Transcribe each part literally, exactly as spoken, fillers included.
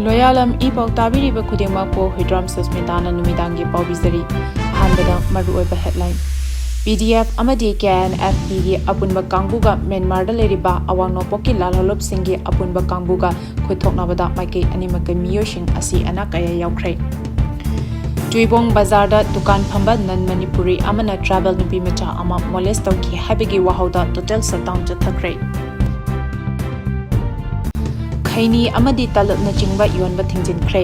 ꯂꯣꯌꯥꯂꯝ E ꯄꯥꯎ ꯇꯥꯕꯤꯔꯤꯕ ꯈꯨꯗꯤꯡꯃꯛꯄꯨ ꯍꯨꯏꯗ꯭ꯔꯥꯝ ꯁꯨꯁꯃꯤꯇꯥꯅ ꯅꯨꯃꯤꯗꯥꯡꯒꯤ ꯄꯥꯎ ꯄꯤꯖꯔꯤ꯫ ꯑꯍꯥꯟꯕꯗ ꯃꯔꯨꯑꯣꯏꯕ headline꯫ P D F ꯑꯃꯗꯤ K N F P ꯒꯤ ꯑꯄꯨꯟꯕ ꯀꯥꯡꯕꯨꯒ ꯃ꯭ꯌꯥꯟꯃꯥꯔꯗ ꯂꯩꯔꯤꯕ ꯑꯋꯥꯡ ꯅꯣꯡꯄꯣꯛꯀꯤ ꯂꯥꯜꯍꯧꯂꯨꯞꯁꯤꯡꯒꯤ ꯑꯄꯨꯟꯕ ꯀꯥꯡꯕꯨꯒ ꯈꯨꯠ ꯊꯣꯛꯅꯕꯗ ꯃꯥꯏꯀꯩ ꯑꯅꯤꯃꯛꯀꯤ ꯃꯤꯑꯣꯏꯁꯤꯡ ꯑꯁꯤ ꯑꯅꯥ ꯀꯌꯥ ꯌꯥꯎꯈ꯭ꯔꯦ꯫ ꯇꯨꯏꯕꯣꯡ ꯕꯖꯥꯔꯗ ꯗꯨꯀꯥꯟ ꯐꯝꯕ non Manipuri ꯑꯃꯅ tribal ꯅꯨꯄꯤ ꯃꯆꯥ ꯑꯃ molest ꯇꯧꯈꯤ ꯍꯥꯏꯕꯒꯤ ꯋꯥꯍꯧꯗ total shutdown ꯆꯠꯊꯈ꯭ꯔꯦ꯫ ꯈꯩꯅꯤ ꯑꯃꯗꯤ ꯇꯂꯞꯅꯆꯤꯡꯕ ꯌꯣꯟꯕ ꯊꯤꯡꯖꯤꯟꯈ꯭ꯔꯦ꯫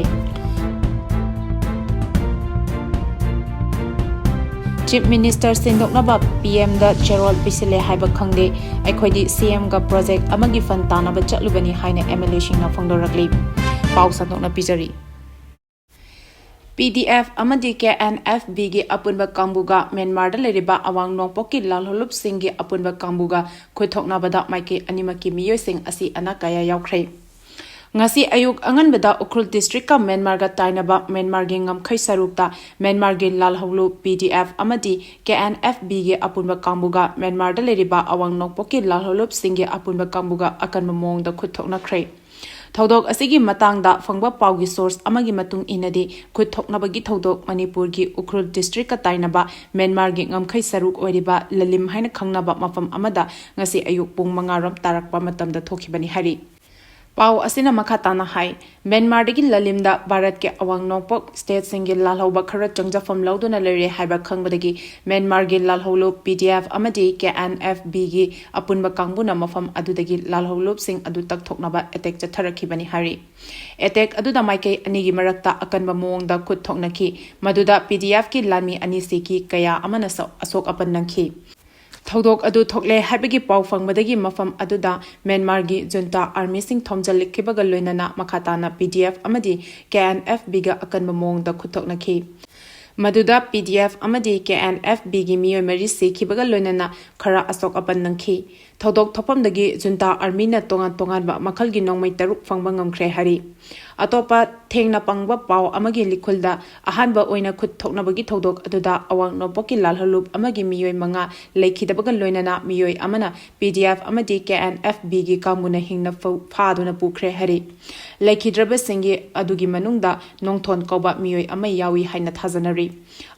Chief Minister ꯁꯤꯟꯗꯣꯛꯅꯕ P M ꯗ ꯆꯦꯔꯣꯜ ꯄꯤꯁꯤꯜꯂꯦ ꯍꯥꯏꯕ ꯈꯪꯗꯦ꯫ ꯑꯩꯈꯣꯏꯗꯤ C M ꯒ project ꯑꯃꯒꯤ fund ꯇꯥꯟꯅꯕ ꯆꯠꯂꯨꯕꯅꯤ ꯍꯥꯏꯅ M L A ꯁꯤꯡꯅ ꯐꯣꯡꯗꯣꯔꯛꯂꯤ꯫ ꯄꯥꯎ ꯁꯟꯗꯣꯛꯅ ꯄꯤꯖꯔꯤ꯫ P D F ꯑꯃꯗꯤ K N F B ꯒꯤ ꯑꯄꯨꯟꯕ ꯀꯥꯡꯕꯨꯒ ꯃ꯭ꯌꯥꯟꯃꯥꯔꯗ ꯂꯩꯔꯤꯕ ꯑꯋꯥꯡ ꯅꯣꯡꯄꯣꯛꯀꯤ ꯂꯥꯜꯍꯧꯂꯨꯞꯁꯤꯡꯒꯤ ꯑꯄꯨꯟꯕ ꯀꯥꯡꯕꯨꯒ ꯈꯨꯠ ꯊꯣꯛꯅꯕꯗ ꯃꯥꯏꯀꯩ ꯑꯅꯤꯃꯛꯀꯤ ꯃꯤꯑꯣꯏꯁꯤꯡ ꯑꯁꯤ ꯑꯅꯥ ꯀꯌꯥ ꯌꯥꯎꯈ꯭ꯔꯦ꯫ ꯉꯁꯤ ꯑꯌꯨꯛ ꯑꯉꯟꯕꯗ ꯎꯈ꯭ꯔꯨꯜ district ꯀ ꯃ꯭ꯌꯥꯟꯃꯥꯔꯒ ꯇꯥꯏꯅꯕ ꯃ꯭ꯌꯥꯟꯃꯥꯔꯒꯤ ꯉꯝꯈꯩ ꯁꯔꯨꯛꯇ ꯃ꯭ꯌꯥꯟꯃꯥꯔꯒꯤ ꯂꯥꯜꯍꯧꯂꯨꯞ P D F ꯑꯃꯗꯤ K N F B ꯒꯤ ꯑꯄꯨꯟꯕ ꯀꯥꯡꯕꯨꯒ ꯃ꯭ꯌꯥꯟꯃꯥꯔꯗ ꯂꯩꯔꯤꯕ ꯑꯋꯥꯡ ꯅꯣꯡꯄꯣꯛꯀꯤ ꯂꯥꯜꯍꯧꯂꯨꯞꯁꯤꯡꯒꯤ ꯑꯄꯨꯟꯕ ꯀꯥꯡꯕꯨꯒ ꯑꯀꯟꯕ ꯃꯑꯣꯡꯗ ꯈꯨꯠ ꯊꯣꯛꯅꯈ꯭ꯔꯦ꯫ ꯊꯧꯗꯣꯛ ꯑꯁꯤꯒꯤ ꯃꯇꯥꯡꯗ ꯐꯪꯕ ꯄꯥꯎꯒꯤ source ꯑꯃꯒꯤ ꯃꯇꯨꯡ ꯏꯟꯅꯗꯤ, ꯈꯨꯠ ꯊꯣꯛꯅꯕꯒꯤ ꯊꯧꯗꯣꯛ ꯃꯅꯤꯄꯨꯔꯒꯤ ꯎꯈ꯭ꯔꯨꯜ district ꯀ ꯇꯥꯏꯅꯕ ꯃ꯭ꯌꯥꯟꯃꯥꯔꯒꯤ ꯉꯝꯈꯩ ꯁꯔꯨꯛ ꯑꯣꯏꯔꯤꯕ ꯂꯂꯤꯝ ꯍꯥꯏꯅ ꯈꯪꯅꯕ ꯃꯐꯝ ꯑꯃꯗ ꯉꯁꯤ ꯑꯌꯨꯛ ꯄꯨꯡ ꯃꯉꯥ ꯔꯣꯝ ꯇꯥꯔꯛꯄ ꯃꯇꯝꯗ ꯊꯣꯛꯈꯤꯕꯅꯤ ꯍꯥꯏꯔꯤ꯫ ꯄꯥꯎ ꯑꯁꯤꯅ ꯃꯈꯥ ꯇꯥꯅ ꯍꯥꯏ, ꯃ꯭ꯌꯥꯟꯃꯥꯔꯗꯒꯤ ꯂꯂꯤꯝꯗ ꯚꯥꯔꯠꯀꯤ ꯑꯋꯥꯡ ꯅꯣꯡꯄꯣꯛ state ꯁꯤꯡꯒꯤ ꯂꯥꯜꯍꯧꯕ ꯈꯔ ꯆꯪꯖꯐꯝ ꯂꯧꯗꯨꯅ ꯂꯩꯔꯦ ꯍꯥꯏꯕ ꯈꯪꯕꯗꯒꯤ ꯃ꯭ꯌꯥꯟꯃꯥꯔꯒꯤ ꯂꯥꯜꯍꯧꯂꯨꯞ P D F ꯑꯃꯗꯤ K N F B ꯒꯤ ꯑꯄꯨꯟꯕ ꯀꯥꯡꯕꯨꯅ ꯃꯐꯝ ꯑꯗꯨꯗꯒꯤ ꯂꯥꯜꯍꯧꯂꯨꯞꯁꯤꯡ ꯑꯗꯨ ꯇꯛꯊꯣꯛꯅꯕ attack ꯆꯠꯊꯔꯛꯈꯤꯕꯅꯤ ꯍꯥꯏꯔꯤ꯫ Attack ꯑꯗꯨꯗ ꯃꯥꯏꯀꯩ ꯑꯅꯤꯒꯤ ꯃꯔꯛꯇ ꯑꯀꯟꯕ ꯃꯑꯣꯡꯗ ꯈꯨꯠ ꯊꯣꯛꯅꯈꯤ, ꯃꯗꯨꯗ P D F ꯀꯤ ꯂꯥꯟꯃꯤ ꯑꯅꯤ ꯁꯤꯈꯤ, ꯀꯌꯥ ꯑꯃꯅ ꯁ-, ꯑꯁꯣꯛ ꯑꯄꯟ ꯅꯪꯈꯤ꯫ ꯊꯧꯗꯣꯛ ꯑꯗꯨ ꯊꯣꯛꯂꯦ ꯍꯥꯏꯕꯒꯤ ꯄꯥꯎ ꯐꯪꯕꯗꯒꯤ ꯃꯐꯝ ꯑꯗꯨꯗ ꯃ꯭ꯌꯥꯟꯃꯥꯔꯒꯤ junta army ꯁꯤꯡ ꯊꯣꯝꯖꯤꯜꯂꯛꯈꯤꯕꯒ ꯂꯣꯏꯅꯅ ꯃꯈꯥ ꯇꯥꯅ P D F ꯑꯃꯗꯤ K N F B ꯒ ꯑꯀꯟꯕ ꯃꯑꯣꯡꯗ ꯈꯨꯠ ꯊꯣꯛꯅꯈꯤ꯫ ꯃꯗꯨꯗ P D F ꯑꯃꯗꯤ K N F B ꯒꯤ ꯃꯤꯑꯣꯏ ꯃꯔꯤ ꯁꯤꯈꯤꯕꯒ ꯂꯣꯏꯅꯅ ꯈꯔ ꯑꯁꯣꯛ ꯑꯄꯟ ꯅꯪꯈꯤ꯫ ꯊꯧꯗꯣꯛ ꯊꯣꯛꯐꯝꯗꯒꯤ junta army ꯅ ꯇꯣꯉꯥꯟ ꯇꯣꯉꯥꯟꯕ ꯃꯈꯜꯒꯤ ꯅꯣꯡꯃꯩ ꯇꯔꯨꯛ ꯐꯪꯕ ꯉꯝꯈ꯭ꯔꯦ ꯍꯥꯏꯔꯤ꯫ ꯑꯇꯣꯞꯄ ꯊꯦꯡꯅ ꯐꯪꯕ ꯄꯥꯎ ꯑꯃꯒꯤ ꯂꯤꯈꯨꯜꯗ, ꯑꯍꯥꯟꯕ ꯑꯣꯏꯅ ꯈꯨꯠ ꯊꯣꯛꯅꯕꯒꯤ ꯊꯧꯗꯣꯛ ꯑꯗꯨꯗ ꯑꯋꯥꯡ ꯅꯣꯡꯄꯣꯛꯀꯤ ꯂꯥꯜꯍꯧꯂꯨꯞ ꯑꯃꯒꯤ ꯃꯤꯑꯣꯏ ꯃꯉꯥ ꯂꯩꯈꯤꯗꯕꯒ ꯂꯣꯏꯅꯅ ꯃꯤꯑꯣꯏ ꯑꯃꯅ ꯄꯤ ꯗꯤ ꯑꯦꯐ ꯑꯃꯗꯤ ꯀꯦ ꯑꯦꯟ ꯑꯦꯐ ꯕꯤꯒꯤ ꯀꯥꯡꯕꯨꯅ ꯍꯤꯡꯅ ꯐꯨ-, ꯐꯥꯗꯨꯅ ꯄꯨꯈ꯭ꯔꯦ ꯍꯥꯏꯔꯤ꯫ ꯂꯩꯈꯤꯗ꯭ꯔꯕꯁꯤꯡꯒꯤ ꯑꯗꯨꯒꯤ ꯃꯅꯨꯡꯗ ꯅꯣꯡꯊꯣꯟ ꯀꯧꯕ ꯃꯤꯑꯣꯏ ꯑꯃ ꯌꯥꯎꯏ ꯍꯥꯏꯅ ꯊꯥꯖꯅꯔꯤ꯫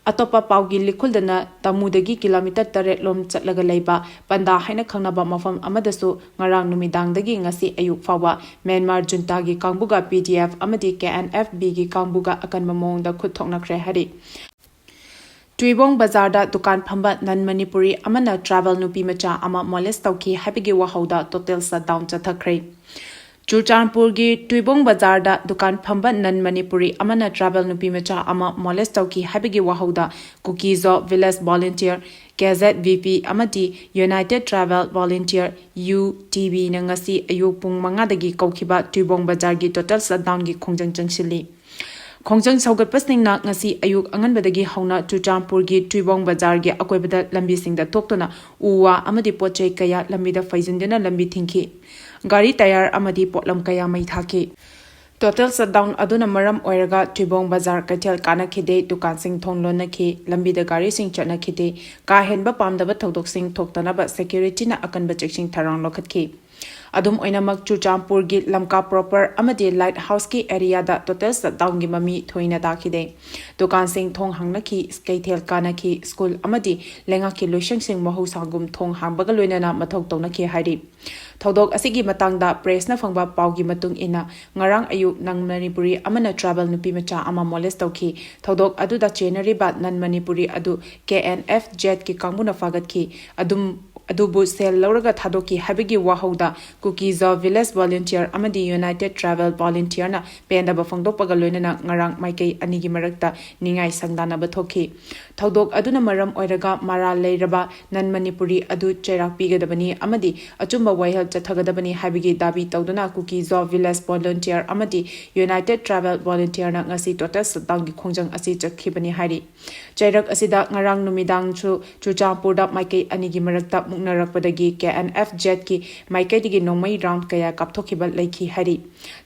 ꯑꯇꯣꯞꯄ ꯄꯥꯎꯒꯤ ꯂꯤꯈꯨꯜꯗꯅ ꯇꯥꯃꯨꯗꯒꯤ ꯀꯤꯂꯣꯃꯤꯇꯔ ꯇꯔꯦꯠ ꯂꯣꯝ ꯆꯠꯂꯒ ꯂꯩꯕ ꯄꯟꯗꯥ ꯍꯥꯏꯅ ꯈꯪꯅꯕ ꯃꯐꯝ ꯑꯃꯗꯁꯨ ꯉꯔꯥꯡ ꯅꯨꯃꯤꯗꯥꯡꯗꯒꯤ ꯉꯁꯤ ꯑꯌꯨꯛ ꯐꯥꯎꯕ ꯃ꯭ꯌꯥꯟꯃꯥꯔ ꯖꯨꯟꯇꯥꯒꯤ ꯀꯥꯡꯕꯨꯒ ꯄꯤ ꯗꯤ ꯑꯦꯐ ꯑꯃꯗꯤ ꯀꯦ ꯑꯦꯟ ꯑꯦꯐ ꯕꯤꯒꯤ ꯀꯥꯡꯕꯨꯒ ꯑꯀꯟꯕ ꯃꯑꯣꯡꯗ ꯈꯨꯠ ꯊꯣꯛꯅꯈ꯭ꯔꯦ ꯍꯥꯏꯔꯤ꯫ ꯇꯨꯏꯕꯣꯡ ꯕꯖꯥꯔꯗ ꯗꯨꯀꯥꯟ ꯐꯝꯕ ꯅꯟ ꯃꯅꯤꯄꯨꯔꯤ ꯑꯃꯅ ꯇ꯭ꯔꯥꯏꯕꯦꯜ ꯅꯨꯄꯤ ꯃꯆꯥ ꯑꯃ ꯃꯣꯂꯦꯁ ꯇꯧꯈꯤ ꯍꯥꯏꯕꯒꯤ ꯋꯥꯍꯧꯗ ꯇꯣꯇꯦꯜ ꯁꯠꯗꯥꯎꯟ ꯆꯠꯊꯈ꯭ꯔꯦ꯫ ꯆꯨꯔꯆꯥꯟꯄꯨꯔꯒꯤ ꯇꯨꯏꯕꯣꯡ ꯕꯖꯥꯔꯗ ꯗꯨꯀꯥꯟ ꯐꯝꯕ ꯅꯟ ꯃꯅꯤꯄꯨꯔꯤ ꯑꯃꯅ ꯇ꯭ꯔꯥꯏꯕꯦꯜ ꯅꯨꯄꯤ ꯃꯆꯥ ꯑꯃ ꯃꯣꯂꯦꯁ ꯇꯧꯈꯤ ꯍꯥꯏꯕꯒꯤ ꯋꯥꯍꯧꯗ ꯀꯨꯀꯤꯖꯣ village volunteer, K Z V P ꯑꯃꯗꯤ united tribal volunteer, U T ꯚꯤꯅ ꯉꯁꯤ ꯑꯌꯨꯛ ꯄꯨꯡ ꯃꯉꯥꯗꯒꯤ ꯀꯧꯈꯤꯕ ꯇꯨꯏꯕꯣꯡ ꯕꯖꯥꯔꯒꯤ ꯇꯣꯇꯦꯜ ꯁꯠꯗꯥꯎꯟꯒꯤ ꯈꯣꯡꯖꯪ ꯆꯪꯁꯤꯜꯂꯤ꯫ ꯈꯣꯡꯖꯪ ꯁꯧꯒꯠꯄꯁꯤꯡꯅ ꯉꯁꯤ ꯑꯌꯨꯛ ꯑꯉꯟꯕꯗꯒꯤ ꯍꯧꯅ ꯆꯨꯔꯆꯥꯟꯄꯨꯔꯒꯤ ꯇꯨꯏꯕꯣꯡ ꯕꯖꯥꯔꯒꯤ ꯑꯀꯣꯏꯕꯗ ꯂꯝꯕꯤꯁꯤꯡꯗ ꯊꯣꯛꯇꯨꯅ ꯎ ꯋꯥ ꯑꯃꯗꯤ ꯄꯣꯠ ꯆꯩ ꯀꯌꯥ ꯂꯝꯕꯤꯗ ꯐꯩꯖꯤꯟꯗꯨꯅ ꯂꯝꯕꯤ ꯊꯤꯡꯈꯤ꯫ ꯒꯥꯔꯤ ꯇꯌꯥꯔ ꯑꯃꯗꯤ ꯄꯣꯠꯂꯝ ꯀꯌꯥ ꯃꯩ ꯊꯥꯈꯤ꯫ ꯇꯣꯇꯦꯜ ꯁꯠꯗꯥꯎꯟ ꯑꯗꯨꯅ ꯃꯔꯝ ꯑꯣꯏꯔꯒ ꯇꯨꯏꯕꯣꯡ ꯕꯖꯥꯔ ꯀꯩꯊꯦꯜ ꯀꯥꯅꯈꯤꯗꯦ, ꯗꯨꯀꯥꯟꯁꯤꯡ ꯊꯣꯡ ꯂꯣꯟꯅꯈꯤ, ꯂꯝꯕꯤꯗ ꯒꯥꯔꯤꯁꯤꯡ ꯆꯠꯅꯈꯤꯗꯦ꯫ ꯀꯥ ꯍꯦꯟꯕ ꯄꯥꯝꯗꯕ ꯊꯧꯗꯣꯛꯁꯤꯡ ꯊꯣꯛꯇꯅꯕ ꯁꯦꯀ꯭ꯌꯨꯔꯤꯇꯤꯅ ꯑꯀꯟꯕ ꯆꯦꯛꯁꯤꯟ ꯊꯧꯔꯥꯡ ꯂꯧꯈꯠꯈꯤ꯫ ꯑꯗꯨꯝ ꯑꯣꯏꯅꯃꯛ, ꯆꯨꯔꯆꯥꯟꯄꯨꯔꯒꯤ ꯂꯝꯀꯥ ꯄ꯭ꯔꯣꯄꯔ ꯑꯃꯗꯤ ꯂꯥꯏꯠ ꯍꯥꯎꯁꯀꯤ ꯑꯦꯔꯤꯌꯥꯗ ꯇꯣꯇꯦꯜ ꯁꯠꯗꯥꯎꯟꯒꯤ ꯃꯃꯤ ꯊꯣꯏꯅ ꯇꯥꯈꯤꯗꯦ꯫ ꯗꯨꯀꯥꯟꯁꯤꯡ ꯊꯣꯡ ꯍꯥꯡꯅꯈꯤ, ꯀꯩꯊꯦꯜ ꯀꯥꯅꯈꯤ, ꯁ꯭ꯀꯨꯜ ꯑꯃꯗꯤ ꯂꯩꯉꯥꯛꯀꯤ ꯂꯣꯏꯁꯪꯁꯤꯡ ꯃꯍꯧꯁꯥꯒꯨꯝ ꯊꯣꯡ ꯍꯥꯡꯕꯒ ꯂꯣꯏꯅꯅ ꯃꯊꯧ ꯇꯧꯅꯈꯤ ꯍꯥꯏꯔꯤ꯫ ꯊꯧꯗꯣꯛ ꯑꯁꯤꯒꯤ ꯃꯇꯥꯡꯗ ꯄ꯭ꯔꯦꯁꯅ ꯐꯪꯕ ꯄꯥꯎꯒꯤ ꯃꯇꯨꯡ ꯏꯟꯅ, ꯉꯔꯥꯡ ꯑꯌꯨꯛ ꯅꯟ ꯃꯅꯤꯄꯨꯔꯤ ꯑꯃꯅ ꯇ꯭ꯔꯥꯏꯕꯦꯜ ꯅꯨꯄꯤ ꯃꯆꯥ ꯑꯃ ꯃꯣꯂꯦꯁ ꯇꯧꯈꯤ꯫ ꯊꯧꯗꯣꯛ ꯑꯗꯨꯗ ꯆꯦꯟꯅꯔꯤꯕ ꯅꯟ ꯃꯅꯤꯄꯨꯔꯤ ꯑꯗꯨ ꯀꯦ ꯑꯦꯟ ꯑꯦꯐ ꯖꯦꯠꯀꯤ ꯀꯥꯡꯕꯨꯅ ꯐꯥꯒꯠꯈꯤ꯫ ꯑꯗꯨꯝ, ꯑꯗꯨꯕꯨ ꯁꯦꯜ ꯂꯧꯔꯒ ꯊꯥꯗꯣꯛꯈꯤ ꯍꯥꯏꯕꯒꯤ ꯋꯥꯍꯧꯗ ꯀꯨꯀꯤꯖꯣ ꯚꯤꯂꯦꯖ ꯚꯣꯂꯨꯟꯇꯤꯌꯔ ꯑꯃꯗꯤ ꯌꯨꯅꯥꯏꯇꯦꯗ ꯇ꯭ꯔꯥꯏꯕꯦꯜ ꯚꯣꯂꯨꯟꯇꯤꯌꯔꯅ ꯄꯦꯟꯗꯕ ꯐꯣꯡꯗꯣꯛꯄꯒ ꯂꯣꯏꯅꯅ ꯉꯔꯥꯡ ꯃꯥꯏꯀꯩ ꯑꯅꯤꯒꯤ ꯃꯔꯛꯇ ꯅꯤꯡꯉꯥꯏ ꯁꯪꯗꯥꯅꯕ ꯊꯣꯛꯈꯤ꯫ ꯊꯧꯗꯣꯛ ꯑꯗꯨꯅ ꯃꯔꯝ ꯑꯣꯏꯔꯒ ꯃꯔꯥꯜ ꯂꯩꯔꯕ ꯅꯟ ꯃꯅꯤꯄꯨꯔꯤ ꯑꯗꯨ ꯆꯩꯔꯥꯛ ꯄꯤꯒꯗꯕꯅꯤ ꯑꯃꯗꯤ ꯑꯆꯨꯝꯕ ꯋꯥꯌꯦꯜ ꯆꯠꯊꯒꯗꯕꯅꯤ ꯍꯥꯏꯕꯒꯤ ꯗꯥꯕꯤ ꯇꯧꯗꯨꯅ ꯀꯨꯀꯤꯖꯣ ꯚꯤꯂꯦꯖ ꯚꯣꯂꯨꯟꯇꯤꯌꯔ ꯑꯃꯗꯤ ꯌꯨꯅꯥꯏꯇꯦꯗ ꯇ꯭ꯔꯥꯏꯕꯦꯜ ꯚꯣꯂꯨꯟꯇꯤꯌꯔꯅ ꯉꯁꯤ ꯇꯣꯇꯦꯜ ꯁꯠꯗꯥꯎꯟꯒꯤ ꯈꯣꯡꯖꯪ ꯑꯁꯤ ꯆꯠꯈꯤꯕꯅꯤ ꯍꯥꯏꯔꯤ꯫ ꯆꯩꯔꯛ ꯑꯁꯤꯗ ꯉꯔꯥꯡ ꯅꯨꯃꯤꯗꯥꯡꯁꯨ ꯆꯨꯔꯆꯥꯟꯄꯨꯔꯗ ꯃꯥꯏꯀꯩ ꯑꯅꯤꯒꯤ ꯃꯔꯛꯇ ꯎꯛꯅꯔꯛꯄꯗꯒꯤ ꯀꯦ ꯑꯦꯟ ꯑꯦꯐ ꯖꯦꯠꯀꯤ ꯃꯥꯏꯀꯩꯗꯒꯤ ꯅꯣꯡꯃꯩ ꯔꯥꯎꯟ ꯀꯌꯥ ꯀꯥꯞꯊꯣꯛꯈꯤꯕ ꯂꯩꯈꯤ ꯍꯥꯏꯔꯤ꯫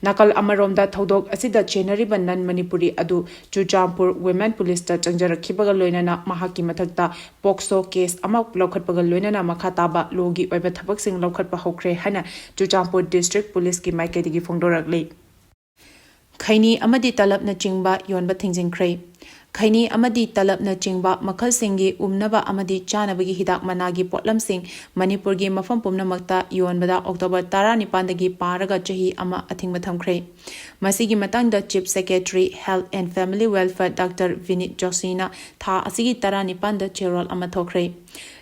ꯅꯥꯀꯜ ꯑꯃꯔꯣꯝꯗ ꯊꯧꯗꯣꯛ ꯑꯁꯤꯗ ꯆꯦꯟꯅꯔꯤꯕ ꯅꯟ ꯃꯅꯤꯄꯨꯔꯤ ꯑꯗꯨ ꯆꯨꯔꯆꯥꯟꯄꯨꯔ ꯋꯨꯃꯦꯟ ꯄꯨꯂꯤꯁꯇ ꯆꯪꯖꯔꯛꯈꯤꯕꯒ ꯂꯣꯏꯅꯅ ꯃꯍꯥꯛꯀꯤ ꯃꯊꯛꯇ ꯄꯣꯛꯁꯣ ꯀꯦꯁ ꯑꯃ ꯂꯧꯈꯠꯄꯒ ꯂꯣꯏꯅꯅ ꯃꯈꯥ ꯇꯥꯕ ꯂꯣꯒꯤ ꯑꯣꯏꯕ ꯊꯕꯛꯁꯤꯡ ꯂꯧꯈꯠꯄ ꯍꯧꯈ꯭ꯔꯦ ꯍꯥꯏꯅ ꯆꯨꯔꯆꯥꯟꯄꯨꯔ ꯗꯤꯁꯇ꯭ꯔꯤꯛ ꯄꯨꯂꯤꯁꯀꯤ ꯃꯥꯏꯀꯩꯗꯒꯤ ꯐꯣꯡꯗꯣꯔꯛꯂꯤ꯫ ꯈꯩꯅꯤ ꯑꯃꯗꯤ ꯇꯂꯞꯅꯆꯤꯡꯕ ꯌꯣꯟꯕ ꯊꯤꯡꯖꯤꯟꯈ꯭ꯔꯦ꯫ ꯈꯩꯅꯤ ꯑꯃꯗꯤ ꯇꯂꯞꯅꯆꯤꯡꯕ ꯃꯈꯜꯁꯤꯡꯒꯤ ꯎꯝꯅꯕ ꯑꯃꯗꯤ ꯆꯥꯅꯕꯒꯤ ꯍꯤꯗꯥꯛ ꯃꯅꯥꯒꯤ ꯄꯣꯠꯂꯝꯁꯤꯡ ꯃꯅꯤꯄꯨꯔꯒꯤ ꯃꯐꯝ ꯄꯨꯝꯅꯃꯛꯇ ꯌꯣꯟꯕꯗ ꯑꯣꯛꯇꯣꯕꯔ ꯇꯔꯥꯅꯤꯄꯥꯟꯗꯒꯤ ꯄꯥꯔꯒ ꯆꯍꯤ ꯑꯃ ꯑꯊꯤꯡꯕ ꯊꯝꯈ꯭ꯔꯦ꯫ ꯃꯁꯤꯒꯤ ꯃꯇꯥꯡꯗ Chief Secretary Health and Family Welfare Doctor Vineet Joshina ꯊꯥ ꯑꯁꯤꯒꯤ ꯇꯔꯥꯅꯤꯄꯥꯟꯗ ꯆꯦꯔꯣꯜ ꯑꯃ ꯊꯣꯛꯈ꯭ꯔꯦ꯫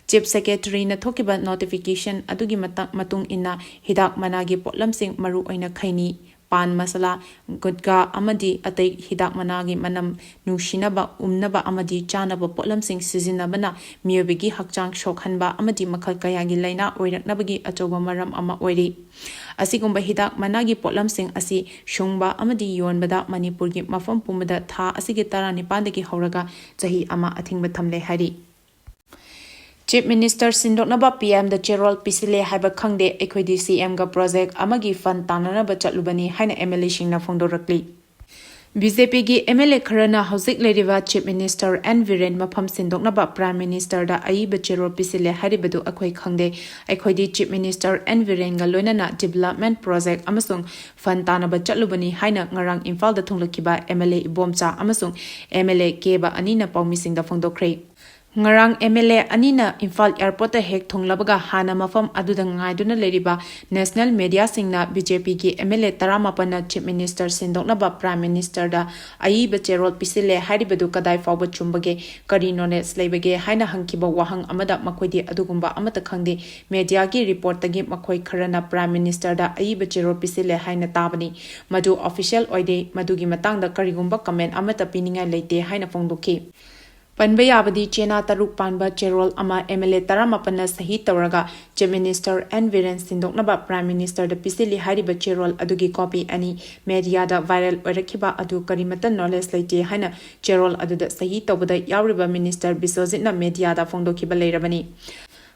Chief Secretaryꯅ ꯊꯣꯛꯈꯤꯕ notification ꯑꯗꯨꯒꯤ ꯃꯇ-, ꯃꯇꯨꯡ ꯏꯟꯅ ꯍꯤꯗꯥꯛ ꯃꯅꯥꯒꯤ ꯄꯣꯠꯂꯝꯁꯤꯡ, ꯃꯔꯨꯑꯣꯏꯅ ꯈꯩꯅꯤ, ꯄꯥꯟ ꯃꯁꯥꯂꯥ, ꯒꯨꯠꯀꯥ ꯑꯃꯗꯤ ꯑꯇꯩ ꯍꯤꯗꯥꯛ ꯃꯅꯥꯒꯤ ꯃꯅꯝ ꯅꯨꯡꯁꯤꯅꯕ, ꯎꯝꯅꯕ ꯑꯃꯗꯤ ꯆꯥꯅꯕ ꯄꯣꯠꯂꯝꯁꯤꯡ ꯁꯤꯖꯤꯟꯅꯕꯅ ꯃꯤꯑꯣꯏꯕꯒꯤ ꯍꯛꯆꯥꯡ ꯁꯣꯛꯍꯟꯕ ꯑꯃꯗꯤ ꯃꯈꯜ ꯀꯌꯥꯒꯤ ꯂꯥꯏꯅꯥ ꯑꯣꯏꯔꯛꯅꯕꯒꯤ ꯑꯆꯧꯕ ꯃꯔꯝ ꯑꯃ ꯑꯣꯏꯔꯤ꯫ ꯑꯁꯤꯒꯨꯝꯕ ꯍꯤꯗꯥꯛ ꯃꯅꯥꯒꯤ ꯄꯣꯠꯂꯝꯁꯤꯡ ꯑꯁꯤ ꯁꯨꯡꯕ ꯑꯃꯗꯤ ꯌꯣꯟꯕꯗ ꯃꯅꯤꯄꯨꯔꯒꯤ ꯃꯐꯝ ꯄꯨꯝꯕꯗ ꯊꯥ ꯑꯁꯤꯒꯤ ꯇꯔꯥꯅꯤꯄꯥꯟꯗꯒꯤ ꯍꯧꯔꯒ ꯆꯍꯤ ꯑꯃ ꯑꯊꯤꯡꯕ ꯊꯝꯂꯦ ꯍꯥꯏꯔꯤ꯫ Chief Minister ꯁꯤꯟꯗꯣꯛꯅꯕ ꯄꯤ ꯑꯦꯝꯗ ꯆꯦꯔꯣꯜ ꯄꯤꯁꯤꯜꯂꯦ ꯍꯥꯏꯕ ꯈꯪꯗꯦ, ꯑꯩꯈꯣꯏꯗꯤ ꯁꯤ ꯑꯦꯝꯒ project ꯑꯃꯒꯤ fund ꯇꯥꯟꯅꯅꯕ ꯆꯠꯂꯨꯕꯅꯤ ꯍꯥꯏꯅ ꯑꯦꯝ ꯑꯦꯜ ꯑꯦꯁꯤꯡꯅ ꯐꯣꯡꯗꯣꯔꯛꯂꯤ꯫ ꯕꯤ ꯖꯦ ꯄꯤꯒꯤ ꯑꯦꯝ ꯑꯦꯜ ꯑꯦ ꯈꯔꯅ ꯍꯧꯖꯤꯛ ꯂꯩꯔꯤꯕ Chief Minister ꯑꯦꯟ ꯕꯤꯔꯦꯟ ꯃꯐꯝ ꯁꯤꯟꯗꯣꯛꯅꯕ Prime Ministerꯗ ꯑꯏꯕ ꯆꯦꯔꯣꯜ ꯄꯤꯁꯤꯜꯂꯦ ꯍꯥꯏꯔꯤꯕꯗꯨ ꯑꯩꯈꯣꯏ ꯈꯪꯗꯦ꯫ ꯑꯩꯈꯣꯏꯗꯤ Chief Minister ꯑꯦꯟ ꯕꯤꯔꯦꯟꯒ ꯂꯣꯏꯅꯅ development project ꯑꯃꯁꯨꯡ fund ꯇꯥꯟꯅꯕ ꯆꯠꯂꯨꯕꯅꯤ ꯍꯥꯏꯅ ꯉꯔꯥꯡ ꯏꯝꯐꯥꯜꯗ ꯊꯨꯡꯂꯈꯤꯕ ꯑꯦꯝ ꯑꯦꯜ ꯑꯦ ꯏꯕꯣꯝꯆꯥ ꯑꯃꯁꯨꯡ ꯑꯦꯝ ꯑꯦꯜ ꯑꯦ ꯀꯦꯕ ꯑꯅꯤꯅ ꯄꯥꯎꯃꯤꯁꯤꯡꯗ ꯐꯣꯡꯗꯣꯛꯈ꯭ꯔꯦ꯫ ꯉꯔꯥꯡ ꯑꯦꯝ ꯑꯦꯜ ꯑꯦ ꯑꯅꯤꯅ ꯏꯝꯐꯥꯜ airportꯇ ꯍꯦꯛ ꯊꯨꯡꯂꯕꯒ ꯍꯥꯟꯅ ꯃꯐꯝ ꯑꯗꯨꯗ ꯉꯥꯏꯗꯨꯅ ꯂꯩꯔꯤꯕ national mediaꯁꯤꯡꯅ ꯕꯤ ꯖꯦ ꯄꯤꯒꯤ ꯑꯦꯝ ꯑꯦꯜ ꯑꯦ ꯇꯔꯥꯃꯥꯄꯟꯅ Chief Minister ꯁꯤꯟꯗꯣꯛꯅꯕ Prime Ministerꯗ ꯑꯏꯕ ꯆꯦꯔꯣꯜ ꯄꯤꯁꯤꯜꯂꯦ ꯍꯥꯏꯔꯤꯕꯗꯨ ꯀꯗꯥꯏ ꯐꯥꯎꯕ ꯆꯨꯝꯕꯒꯦ, ꯀꯔꯤ knowledge ꯂꯩꯕꯒꯦ ꯍꯥꯏꯅ ꯍꯪꯈꯤꯕ ꯋꯥꯍꯪ ꯑꯃꯗ ꯃꯈꯣꯏꯗꯤ ꯑꯗꯨꯒꯨꯝꯕ ꯑꯃꯠꯇ ꯈꯪꯗꯦ꯫ Mediaꯒꯤ reportꯇꯒꯤ ꯃꯈꯣꯏ ꯈꯔꯅ Prime Ministerꯗ ꯑꯏꯕ ꯆꯦꯔꯣꯜ ꯄꯤꯁꯤꯜꯂꯦ ꯍꯥꯏꯅ ꯇꯥꯕꯅꯤ꯫ ꯃꯗꯨ official ꯑꯣꯏꯗꯦ꯫ ꯃꯗꯨꯒꯤ ꯃꯇꯥꯡꯗ ꯀꯔꯤꯒꯨꯝꯕ comment ꯑꯃꯠꯇ ꯄꯤꯅꯤꯡꯉꯥꯏ ꯂꯩꯇꯦ ꯍꯥꯏꯅ ꯐꯣꯡꯗꯣꯛꯈꯤ꯫ ꯄꯟꯕ ꯌꯥꯕꯗꯤ ꯆꯦꯅꯥ ꯇꯔꯨꯛ ꯄꯥꯟꯕ ꯆꯦꯔꯣꯜ ꯑꯃ ꯑꯦꯝ ꯑꯦꯜ ꯑꯦ ꯇꯔꯥꯃꯥꯄꯟꯅ ꯁꯍꯤ ꯇꯧꯔꯒ Chief Minister ꯑꯦꯟ ꯕꯤꯔꯦꯟ ꯁꯤꯟꯗꯣꯛꯅꯕ Prime Ministerꯗ ꯄꯤꯁꯤꯜꯂꯤ ꯍꯥꯏꯔꯤꯕ ꯆꯦꯔꯣꯜ ꯑꯗꯨꯒꯤ copy ꯑꯅꯤ mediaꯗ viral ꯑꯣꯏꯔꯛꯈꯤꯕ ꯑꯗꯨ ꯀꯔꯤꯃꯠꯇ knowledge ꯂꯩꯇꯦ ꯍꯥꯏꯅ ꯆꯦꯔꯣꯜ ꯑꯗꯨꯗ ꯁꯍꯤ ꯇꯧꯕꯗ ꯌꯥꯎꯔꯤꯕ Minister ꯕꯤꯁ꯭ꯋꯖꯤꯠꯅ mediaꯗ ꯐꯣꯡꯗꯣꯛꯈꯤꯕ ꯂꯩꯔꯕꯅꯤ꯫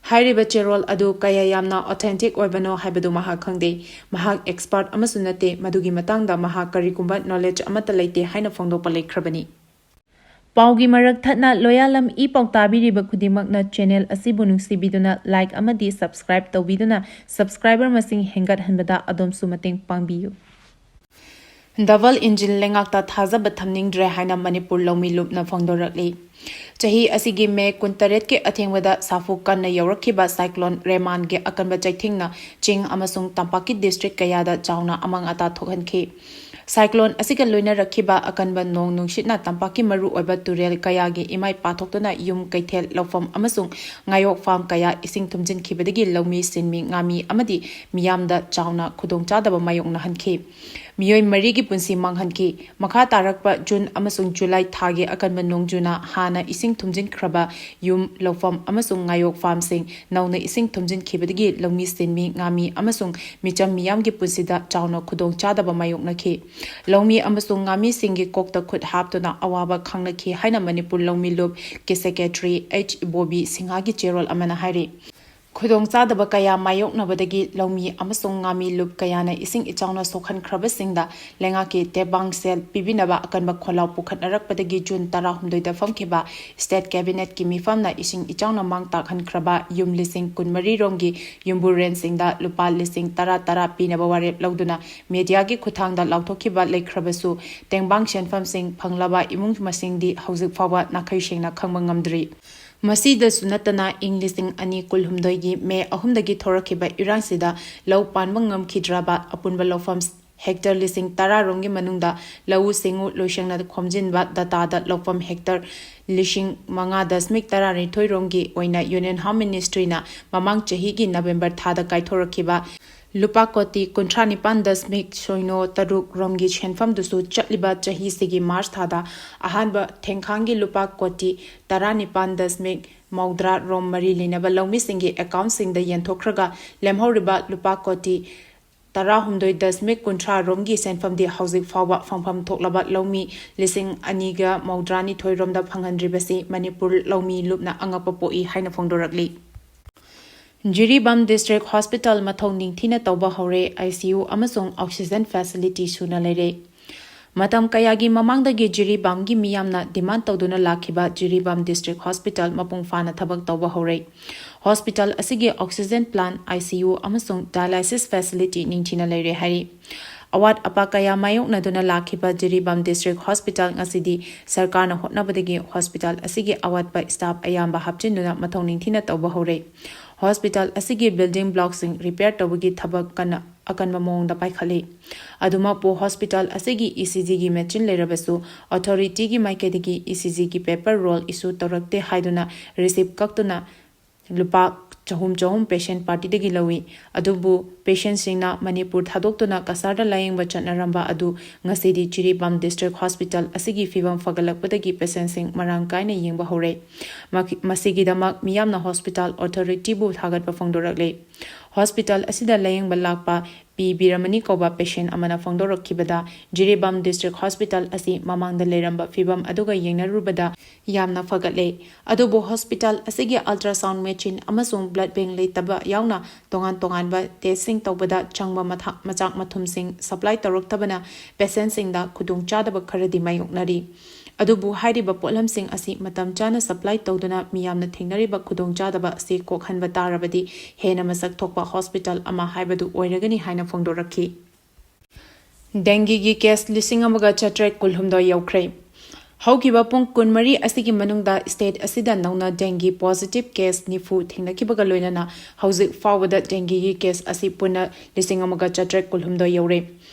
ꯍꯥꯏꯔꯤꯕ ꯆꯦꯔꯣꯜ ꯑꯗꯨ ꯀꯌꯥ ꯌꯥꯝꯅ authentic ꯑꯣꯏꯕꯅꯣ ꯍꯥꯏꯕꯗꯨ ꯃꯍꯥꯛ ꯈꯪꯗꯦ꯫ ꯃꯍꯥꯛ expert ꯑꯃꯁꯨ ꯅꯠꯇꯦ꯫ ꯃꯗꯨꯒꯤ ꯃꯇꯥꯡꯗ ꯃꯍꯥꯛ ꯀꯔꯤꯒꯨꯝꯕ knowledge ꯑꯃꯠꯇ ꯂꯩꯇꯦ ꯍꯥꯏꯅ ꯐꯣꯡꯗꯣꯛꯄ ꯂꯩꯈ꯭ꯔꯕꯅꯤ꯫ ꯄꯥꯎꯒꯤ ꯃꯔꯛ ꯊꯠꯅ ꯂꯣꯌꯥꯂꯝ ꯏ ꯄꯥꯎ ꯇꯥꯕꯤꯔꯤꯕ ꯈꯨꯗꯤꯡꯃꯛꯅ channel ꯑꯁꯤꯕꯨ ꯅꯨꯡꯁꯤꯕꯤꯗꯨꯅ like ꯑꯃꯗꯤ subscribe ꯇꯧꯕꯤꯗꯨꯅ subscriber ꯃꯁꯤꯡ ꯍꯦꯟꯒꯠꯍꯟꯕꯗ ꯑꯗꯣꯝꯁꯨ ꯃꯇꯦꯡ ꯄꯥꯡꯕꯤꯌꯨ꯫ Double engine ꯂꯩꯉꯥꯛꯇ ꯊꯥꯖꯕ ꯊꯝꯅꯤꯡꯗ꯭ꯔꯦ ꯍꯥꯏꯅ ꯃꯅꯤꯄꯨꯔ ꯂꯧꯃꯤ ꯂꯨꯞꯅ ꯐꯣꯡꯗꯣꯔꯛꯂꯤ꯫ ꯆꯍꯤ ꯑꯁꯤꯒꯤ ꯃꯦ ꯀꯨꯟꯇꯔꯦꯠꯀꯤ ꯑꯊꯦꯡꯕꯗ ꯁꯥꯐꯨ ꯀꯟꯅ ꯌꯧꯔꯛꯈꯤꯕ cyclone ꯔꯦꯃꯥꯟꯒꯤ ꯑꯀꯟꯕ ꯆꯩꯊꯦꯡꯅ ꯆꯤꯡ ꯑꯃꯁꯨꯡ ꯇꯝꯄꯥꯛꯀꯤ district ꯀꯌꯥꯗ ꯆꯥꯎꯅ ꯑꯃꯥꯡ ꯑꯇꯥ ꯊꯣꯛꯍꯟꯈꯤ꯫ Cyclone ꯑꯁꯤꯒ ꯂꯣꯏꯅꯔꯛꯈꯤꯕ ꯑꯀꯟꯕ ꯅꯣꯡ ꯅꯨꯡꯁꯤꯠꯅ ꯇꯝꯄꯥꯛꯀꯤ ꯃꯔꯨꯑꯣꯏꯕ ꯇꯨꯔꯦꯜ ꯀꯌꯥꯒꯤ ꯏꯃꯥꯏ ꯄꯥꯊꯣꯛꯇꯨꯅ ꯌꯨꯝ, ꯀꯩꯊꯦꯜ, ꯂꯧꯐꯝ ꯑꯃꯁꯨꯡ ꯉꯥꯌꯣꯛ farm ꯀꯌꯥ ꯏꯁꯤꯡ ꯊꯨꯝꯖꯤꯟꯈꯤꯕꯗꯒꯤ ꯂꯧꯃꯤ, ꯁꯤꯟꯃꯤ, ꯉꯥꯃꯤ ꯑꯃꯗꯤ ꯃꯤꯌꯥꯝꯗ ꯆꯥꯎꯅ ꯈꯨꯗꯣꯡꯆꯥꯗꯕ ꯃꯥꯌꯣꯛꯅꯍꯟꯈꯤ꯫ ꯃꯤꯑꯣꯏ ꯃꯔꯤꯒꯤ ꯄꯨꯟꯁꯤ ꯃꯥꯡꯍꯟꯈꯤ꯫ ꯃꯈꯥ ꯇꯥꯔꯛꯄ ꯖꯨꯟ ꯑꯃꯁꯨꯡ ꯖꯨꯂꯥꯏ ꯊꯥꯒꯤ ꯑꯀꯟꯕ ꯅꯣꯡꯖꯨꯅ ꯍꯥꯟꯅ ꯏꯁꯤꯡ ꯊꯨꯝꯖꯤꯟꯈ꯭ꯔꯕ ꯌꯨꯝ, ꯂꯧꯐꯝ ꯑꯃꯁꯨꯡ ꯉꯥꯌꯣꯛ farmꯁꯤꯡ ꯅꯧꯅ ꯏꯁꯤꯡ ꯊꯨꯝꯖꯤꯟꯈꯤꯕꯗꯒꯤ ꯂꯧꯃꯤ, ꯁꯤꯟꯃꯤ, ꯉꯥꯃꯤ ꯑꯃꯁꯨꯡ ꯃꯤꯆꯝ ꯃꯤꯌꯥꯝꯒꯤ ꯄꯨꯟꯁꯤꯗ ꯆꯥꯎꯅ ꯈꯨꯗꯣꯡꯆꯥꯗꯕ ꯃꯥꯌꯣꯛꯅꯈꯤ꯫ ꯂꯧꯃꯤ ꯑꯃꯁꯨꯡ ꯉꯥꯃꯤꯁꯤꯡꯒꯤ ꯀꯣꯛꯇ ꯈꯨꯠ ꯍꯥꯞꯇꯨꯅ ꯑꯋꯥꯕ ꯈꯥꯡꯅꯈꯤ ꯍꯥꯏꯅ ꯃꯅꯤꯄꯨꯔ ꯂꯧꯃꯤ ꯂꯨꯞꯀꯤ secretary H ꯏꯕꯣꯕꯤ ꯁꯤꯡꯍꯒꯤ ꯆꯦꯔꯣꯜ ꯑꯃꯅ ꯍꯥꯏꯔꯤ꯫ ꯈꯨꯗꯣꯡꯆꯥꯗꯕ ꯀꯌꯥ ꯃꯥꯌꯣꯛꯅꯕꯗꯒꯤ ꯂꯧꯃꯤ ꯑꯃꯁꯨꯡ ꯉꯥꯃꯤ ꯂꯨꯞ ꯀꯌꯥꯅ ꯏꯁꯤꯡ ꯏꯆꯥꯎꯅ ꯁꯣꯛꯍꯟꯈ꯭ꯔꯕꯁꯤꯡꯗ ꯂꯩꯉꯥꯛꯀꯤ ꯇꯦꯡꯕꯥꯡ ꯁꯦꯜ ꯄꯤꯕꯤꯅꯕ ꯑꯀꯟꯕ ꯈꯣꯜꯂꯥꯎ ꯄꯨꯈꯠꯅꯔꯛꯄꯗꯒꯤ ꯖꯨꯟ ꯇꯔꯥꯍꯨꯝꯗꯣꯏꯗ ꯐꯝꯈꯤꯕ state cabinetꯀꯤ ꯃꯤꯐꯝꯅ ꯏꯁꯤꯡ ꯏꯆꯥꯎꯅ ꯃꯥꯡ ꯇꯥꯛꯍꯟꯈ꯭ꯔꯕ ꯌꯨꯝ ꯂꯤꯁꯤꯡ ꯀꯨꯟꯃꯔꯤ ꯔꯣꯝꯒꯤ ꯌꯨꯝꯕꯨꯔꯦꯟꯁꯤꯡꯗ ꯂꯨꯄꯥ ꯂꯤꯁꯤꯡ ꯇꯔꯥ ꯇꯔꯥ ꯄꯤꯅꯕ ꯋꯥꯔꯦꯞ ꯂꯧꯗꯨꯅ mediaꯒꯤ ꯈꯨꯠꯊꯥꯡꯗ ꯂꯥꯎꯊꯣꯛꯈꯤꯕ ꯂꯩꯈ꯭ꯔꯕꯁꯨ, ꯇꯦꯡꯕꯥꯡ ꯁꯦꯟꯐꯝꯁꯤꯡ ꯐꯪꯂꯕ ꯏꯃꯨꯡ ꯃꯁꯤꯡꯗꯤ ꯍꯧꯖꯤꯛ ꯐꯥꯎꯕ ꯅꯥꯈꯩ ꯁꯦꯡꯅ ꯈꯪꯕ ꯉꯝꯗ꯭ꯔꯤ꯫ ꯃꯁꯤꯗꯁꯨ ꯅꯠꯇꯅ, ꯏꯪ ꯂꯤꯁꯤꯡ ꯑꯅꯤ ꯀꯨꯟꯍꯨꯝꯗꯣꯏꯒꯤ ꯃꯦ ꯑꯍꯨꯝꯗꯒꯤ ꯊꯣꯔꯛꯈꯤꯕ ꯏꯔꯥꯡꯁꯤꯗ ꯂꯧ ꯄꯥꯟꯕ ꯉꯝꯈꯤꯗ꯭ꯔꯕ ꯑꯄꯨꯟꯕ ꯂꯧꯐꯝ hectare ꯂꯤꯁꯤꯡ ꯇꯔꯥ ꯔꯣꯝꯒꯤ ꯃꯅꯨꯡꯗ ꯂꯧꯎ ꯁꯤꯡꯎ ꯂꯣꯏꯁꯪꯅ ꯈꯣꯝꯖꯤꯟꯕ dataꯗ ꯂꯧꯐꯝ hectare ꯂꯤꯁꯤꯡ ꯃꯉꯥ ꯗꯁꯃꯤꯛ ꯇꯔꯥꯅꯤꯊꯣꯏ ꯔꯣꯝꯒꯤ ꯑꯣꯏꯅ Union Home Ministryꯅ ꯃꯃꯥꯡ ꯆꯍꯤꯒꯤ November ꯊꯥꯗ ꯀꯥꯏꯊꯣꯔꯛꯈꯤꯕ ꯂꯨꯄꯥ ꯀꯣꯇꯤ ꯀꯨꯟꯊ꯭ꯔꯥ ꯅꯤꯄꯥꯟ ꯗꯁꯃꯤꯛ ꯁꯣꯏꯅꯣ ꯇꯔꯨꯛ ꯔꯣꯝꯒꯤ ꯁꯦꯟꯐꯝꯗꯨꯁꯨ ꯆꯠꯂꯤꯕ ꯆꯍꯤꯁꯤꯒꯤ March ꯊꯥꯗ ꯑꯍꯥꯟꯕ ꯊꯦꯡꯈꯥꯡꯒꯤ ꯂꯨꯄꯥ ꯀꯣꯇꯤ ꯇꯔꯥꯅꯤꯄꯥꯟ ꯗꯁꯃꯤꯛ ꯃꯧꯗ꯭ꯔꯥ ꯔꯣꯝ ꯃꯔꯤ ꯂꯩꯅꯕ ꯂꯧꯃꯤꯁꯤꯡꯒꯤ accountꯁꯤꯡꯗ ꯌꯦꯟꯊꯣꯛꯈ꯭ꯔꯒ ꯂꯦꯝꯍꯧꯔꯤꯕ ꯂꯨꯄꯥ ꯀꯣꯇꯤ ꯇꯔꯥꯍꯨꯝꯗꯣꯏ ꯗꯁꯃꯤꯛ ꯀꯨꯟꯊ꯭ꯔꯥ ꯔꯣꯝꯒꯤ ꯁꯦꯟꯐꯝꯗꯤ ꯍꯧꯖꯤꯛ ꯐꯥꯎꯕ ꯐꯪꯐꯝ ꯊꯣꯛꯂꯕ ꯂꯧꯃꯤ ꯂꯤꯁꯤꯡ ꯑꯅꯤꯒ ꯃꯧꯗ꯭ꯔꯥꯅꯤꯊꯣꯏ ꯔꯣꯝꯗ ꯐꯪꯍꯟꯗ꯭ꯔꯤꯕꯁꯤ ꯃꯅꯤꯄꯨꯔ ꯂꯧꯃꯤ ꯂꯨꯞꯅ ꯑꯉꯛꯄ ꯄꯣꯛꯏ ꯍꯥꯏꯅ ꯐꯣꯡꯗꯣꯔꯛꯂꯤ꯫ ꯖꯤꯔꯤꯕꯥꯝ District Hospital ꯃꯊꯧ ꯅꯤꯡꯊꯤꯅ ꯇꯧꯕ ꯍꯧꯔꯦ꯫ ICU ꯑꯃꯁꯨꯡ oxygen facility ꯁꯨꯅ ꯂꯩꯔꯦ꯫ ꯃꯇꯝ ꯀꯌꯥꯒꯤ ꯃꯃꯥꯡꯗꯒꯤ ꯖꯤꯔꯤꯕꯥꯝꯒꯤ ꯃꯤꯌꯥꯝꯅ demand ꯇꯧꯗꯨꯅ ꯂꯥꯛꯈꯤꯕ ꯖꯤꯔꯤꯕꯥꯝ District Hospital ꯃꯄꯨꯡ ꯐꯥꯅ ꯊꯕꯛ ꯇꯧꯕ ꯍꯧꯔꯦ꯫ Hospital ꯑꯁꯤꯒꯤ oxygen plant, ICU ꯑꯃꯁꯨꯡ dialysis facility ꯅꯤꯡꯊꯤꯅ ꯂꯩꯔꯦ ꯍꯥꯏꯔꯤ꯫ ꯑꯋꯥꯠ ꯑꯄꯥ ꯀꯌꯥ ꯃꯥꯌꯣꯛꯅꯗꯨꯅ ꯂꯥꯛꯈꯤꯕ ꯖꯤꯔꯤꯕꯥꯝ District Hospital ꯉꯁꯤꯗꯤ ꯁꯔꯀꯥꯔꯅ ꯍꯣꯠꯅꯕꯗꯒꯤ hospital ꯑꯁꯤꯒꯤ ꯑꯋꯥꯠꯄ staff ꯑꯌꯥꯝꯕ ꯍꯥꯞꯆꯤꯟꯗꯨꯅ ꯃꯊꯧ ꯅꯤꯡꯊꯤꯅ ꯇꯧꯕ ꯍꯧꯔꯦ꯫ Hospital ꯑꯁꯤꯒꯤ building blockꯁꯤꯡ repair ꯇꯧꯕꯒꯤ ꯊꯕꯛ ꯀꯟꯅ ꯑꯀꯟꯕ ꯃꯑꯣꯡꯗ ꯄꯥꯏꯈꯠꯂꯤ꯫ ꯑꯗꯨꯃꯛꯄꯨ hospital ꯑꯁꯤꯒꯤ ECGꯒꯤ machine ꯂꯩꯔꯕꯁꯨ authorityꯒꯤ ꯃꯥꯏꯀꯩꯗꯒꯤ ECGꯒꯤ paper roll issue ꯇꯧꯔꯛꯇꯦ ꯍꯥꯏꯗꯨꯅ receipt ꯀꯛꯇꯨꯅ ꯂꯨꯄꯥ ꯆꯍꯨꯝ ꯆꯍꯨꯝ patient partyꯗꯒꯤ ꯂꯧꯏ꯫ ꯑꯗꯨꯕꯨ patientꯁꯤꯡꯅ ꯃꯅꯤꯄꯨꯔ ꯊꯥꯗꯣꯛꯇꯨꯅ ꯀꯁꯥꯔꯗ ꯂꯥꯌꯦꯡꯕ ꯆꯠꯅꯔꯝꯕ ꯑꯗꯨ ꯉꯁꯤꯗꯤ ꯖꯤꯔꯤꯕꯥꯝ District Hospital ꯑꯁꯤꯒꯤ ꯐꯤꯕꯝ ꯐꯒꯠꯂꯛꯄꯗꯒꯤ patientꯁꯤꯡ ꯃꯔꯥꯡ ꯀꯥꯏꯅ ꯌꯦꯡꯕ ꯍꯧꯔꯦ꯫ ꯃꯈ-, ꯃꯁꯤꯒꯤꯗꯃꯛ ꯃꯤꯌꯥꯝꯅ hospital authorityꯕꯨ ꯊꯥꯒꯠꯄ ꯐꯣꯡꯗꯣꯔꯛꯂꯤ꯫ Hospital ꯑꯁꯤꯗ ꯂꯥꯌꯦꯡꯕ ꯂꯥꯛꯄ ꯄꯤ ꯕꯤꯔꯃꯅꯤ ꯀꯧꯕ patient ꯑꯃꯅ ꯐꯣꯡꯗꯣꯔꯛꯈꯤꯕꯗ, ꯖꯤꯔꯤꯕꯥꯝ District Hospital ꯑꯁꯤ ꯃꯃꯥꯡꯗ ꯂꯩꯔꯝꯕ ꯐꯤꯕꯝ ꯑꯗꯨꯒ ꯌꯦꯡꯅꯔꯨꯕꯗ ꯌꯥꯝꯅ ꯐꯒꯠꯂꯦ꯫ ꯑꯗꯨꯕꯨ hospital ꯑꯁꯤꯒꯤ ultrasound machine ꯑꯃꯁꯨꯡ blood bank ꯂꯩꯇꯕ ꯌꯥꯎꯅ ꯇꯣꯉꯥꯟ ꯇꯣꯉꯥꯟꯕ testꯁꯤꯡ ꯇꯧꯕꯗ ꯆꯪꯕ ꯃꯊꯥ-, ꯃꯆꯥꯛ ꯃꯊꯨꯝꯁꯤꯡ supply ꯇꯧꯔꯛꯇꯕꯅ patientꯁꯤꯡꯗ ꯈꯨꯗꯣꯡꯆꯥꯗꯕ ꯈꯔꯗꯤ ꯃꯥꯌꯣꯛꯅꯔꯤ꯫ ꯑꯗꯨꯕꯨ ꯍꯥꯏꯔꯤꯕ ꯄꯣꯠꯂꯝꯁꯤꯡ ꯑꯁꯤ ꯃꯇꯝ ꯆꯥꯅ supply ꯇꯧꯗꯨꯅ ꯃꯤꯌꯥꯝꯅ ꯊꯦꯡꯅꯔꯤꯕ ꯈꯨꯗꯣꯡꯆꯥꯗꯕ ꯑꯁꯤ ꯀꯣꯛꯍꯟꯕ ꯇꯥꯔꯕꯗꯤ ꯍꯦꯟꯅ ꯃꯁꯛ ꯊꯣꯛꯄ hospital ꯑꯃ ꯍꯥꯏꯕꯗꯨ ꯑꯣꯏꯔꯒꯅꯤ ꯍꯥꯏꯅ ꯐꯣꯡꯗꯣꯔꯛꯈꯤ꯫ Dengueꯒꯤ case ꯂꯤꯁꯤꯡ ꯑꯃꯒ ꯆꯥꯇ꯭ꯔꯦꯠ ꯀꯨꯟꯍꯨꯝꯗꯣꯏ ꯌꯧꯈ꯭ꯔꯦ꯫ ꯍꯧꯈꯤꯕ ꯄꯨꯡ ꯀꯨꯟꯃꯔꯤ ꯑꯁꯤꯒꯤ ꯃꯅꯨꯡꯗ state ꯑꯁꯤꯗ ꯅꯧꯅ dengue positive case ꯅꯤꯐꯨ ꯊꯦꯡꯅꯈꯤꯕꯒ ꯂꯣꯏꯅꯅ ꯍꯧꯖꯤꯛ ꯐꯥꯎꯕꯗ dengueꯒꯤ case ꯑꯁꯤ ꯄꯨꯟꯅ ꯂꯤꯁꯤꯡ ꯑꯃꯒ ꯆꯥꯇ꯭ꯔꯦꯠ ꯀꯨꯟꯍꯨꯝꯗꯣꯏ ꯌꯧꯔꯦ꯫